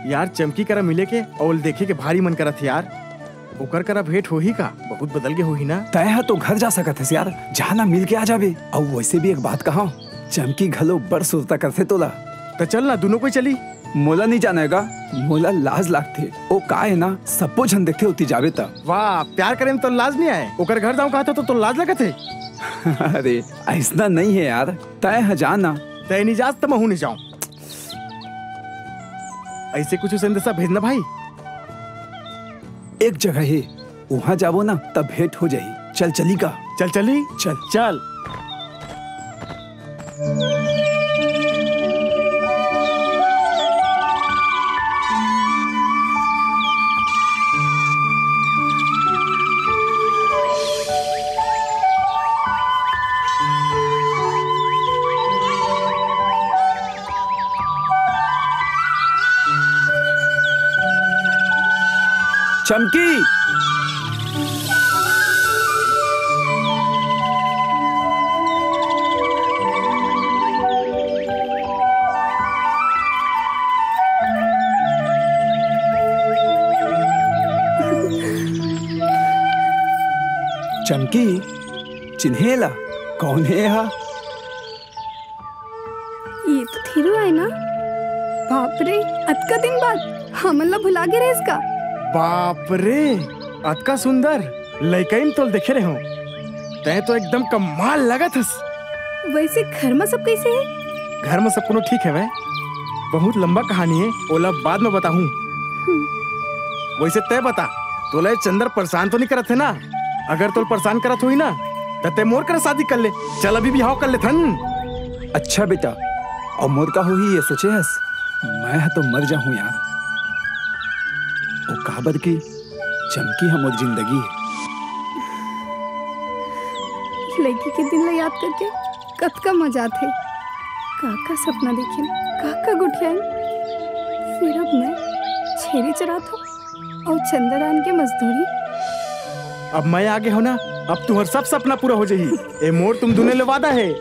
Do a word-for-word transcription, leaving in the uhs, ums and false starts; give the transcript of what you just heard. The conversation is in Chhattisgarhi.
यार, चमकी करा मिले के अउ देखे के भारी मन करत हे यार। ओकर करा भेंट होही का? बहुत बदल गे होही ना। तैं ह तो घर जा सकत हस यार, जा ना, मिल के आ जाबे। अउ वैसे भी एक बात कहा, चमकी घलो बड़ सुरता करथे तोला। त चल ना, दूनों कोई चली। मोला नहीं जाना हे गा, मोला लाज लागथे। ओ का हे ना, सब्बो झन देखथे ओती जाबे त। वाह, प्यार करे में तो लाज नहीं आए, ओकर घर जाऊं कहत हो तो, तो लाज लगत हे। अरे, ऐसना नहीं हे यार, तैं ह जा ना। तैं नहीं जास त महू नहीं जाऊं। ऐसे कुछ संदेशा भेजना भाई। एक जगह हे, उहाँ जाबो ना, तब भेंट हो जाही। चल, चली का? चल, चली। चल। चल। चमकी। चमकी, चिन्हे ला? कौन हे हा? ये तो थिरू आय ना? बाप रे, अतका दिन बाद हमन ला भुला गे रहेस का? बाप रे, अतका सुंदर लइकई म तोल देखे रेहेंव। तैं तो एकदम कमाल लगत हस। वैसे घर म सब कैसे हे? घर म सब कोनो ठीक हवय। बहुत लंबा कहानी हे, ओला बाद म बताहूं। हम्म। वैसे तैं बता, तोला ये चंदर परेशान तो नहीं करत हे ना? अगर तोल परेशान करत होही ना, त तैं मोर करा शादी कर ले। चल, अभी बिहाव कर लेथन। अच्छा बेटा, अउ मोर का होही ये सोचे हस? मैं ह तो मर जाहूं यार। ओ काबर कि चमकी ह मोर जिंदगी हे। लइकी के दिन ला याद करके कतका मजा आथे। का-का सपना देखेन, का-का गोठियाएन। फिर अब मैं छेरी चरात हूँ अउ चंदर आन के मजदूरी। अब मैं आगे हूँ ना, अब तुम्हर सब सपना पूरा हो जाही। ए मोर तुम दुने ले वादा हे।